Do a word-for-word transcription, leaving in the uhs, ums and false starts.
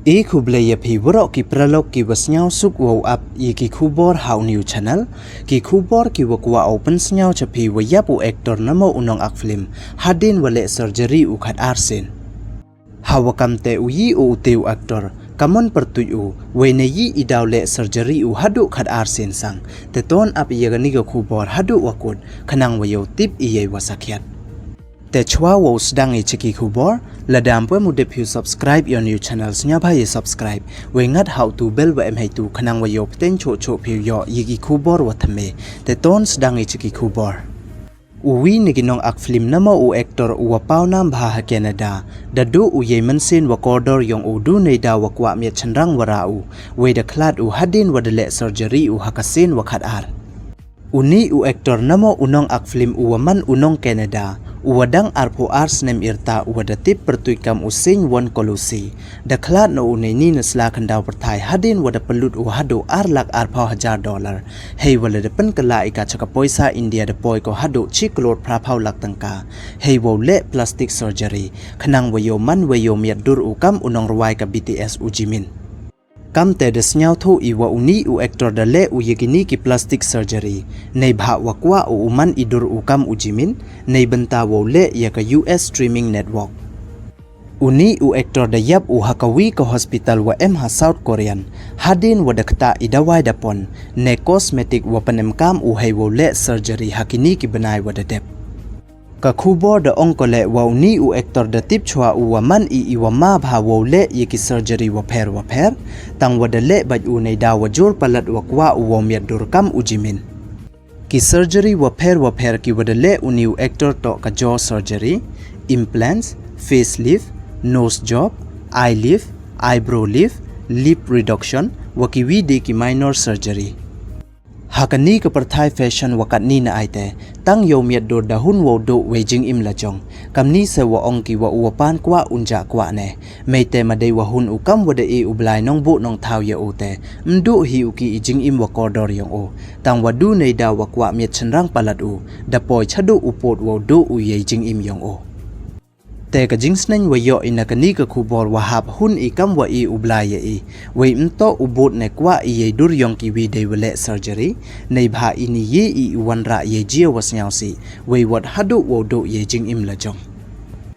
E khublei ya phi waroh ki paralok ki wa sniawsuk wow ap ya ki khubor ha u new channel. Ki khubor ki wa kwah u pynsniaw cha phi wa yap u actor namo u nong ak film hadien wa leh surgery u khat ar sien. Ha wa kam te u yi u u te u actor, kamon pyrtuit u, wei ne yi i daw leh surgery u haduh khat ar sien sang. Te ton ap ya kani ka khubor haduh wa kut, khnang wa yow tip i yei wa sakhiat. Te chwa wow sdang i cha ki khubor, lada ym pu em u dep phi u subscribe ya u new channel, sniawbha ya subscribe, wei ngat ha u tu bell wa em heitu khnang wa yow pteng choh choh phi u yoh ya ki khubor wa thymme. Te ton sdang i cha ki khubor. U wi na ki nong ak film namo u actor u wa paw nam bha ha Canada, da duh u yei mynsiem wa kordor yong u du neidaw wa kwah miat chynrang wa rah u, wei da khlad u hadien wa da leh surgery u ha ka sien wa khat ar. U ni u actor namo u nong ak film u wa man u nong Canada, u wa dang arphew ar snem i rta u wa da tip pyrtuit kam u Sing Won Kolusi, da khlad noh u nei ni na sla khyndaw pyrthai hadien wa da pynlut u haduh ar lak arphew hajar dollar. Hei wa lada pynkylla i ka cha ka poisa India da poi ko haduh chi klur phraphew lak tyngka. Hei wow leh plastic surgery, khnang wa yow man wei yow miat dur u kam u nong rwai ka B T S u Jimin. Kam te da sniawthuh i wa u ni u actor da leh u ya kini ki plastic surgery, neibhah wa kwah u u man i dur u kam u Jimin, neibynta wow leh ya ka U S streaming network. U ni u actor da yap u ha ka wi ka hospital wa em ha South Korean, hadien wa da ktah i dawai da pon, ne cosmetic wa pynemkam u hei wow leh surgery ha kini ki bnai wa da dep. Ka khubor da ong ko leh wa u ni u actor da tip chwa u wa man i i wa ma bha wow leh ya ki surgery wa pher wa pher, tang wa da leh bait u neidaw wa jur palat wa kwah u wow miat dur kam u Jimin. Ki surgery wa pher wa pher ki wa da leh u ni u actor toh ka jaw surgery, implants, facelift, nose job, eye lift, eyebrow lift, lip reduction, wa ki wi de ki minor surgery. Ha kani ka pyrthai fashion wa katni na ai te, tang yow miat dur da hun wow duh wei jingim lajong. Kamni se wa ong ki wa u wa pan kwah un ja kwah ne. Mei te ma dei wa hun u kam wa da e u Blai nongbuh nongthaw ya u te, ym duh hi u ki i jingim wa kordor yong u. Tang wa du neidaw wa kwah miat chynrang palat u, da poi chaduh u pud wow duh u yei jingim yong u. Te ka jingsneng wa yoh i na kani ka khubor wa hap hun i kam wa e u Blai ya i. Wei ym toh u bud ne kwah i yei dur yong ki wi dei wa leh surgery, neibhah i ni ye i i wanrah yei jia wa sniawsih, wei wat haduh wow duh yei jingim lajong.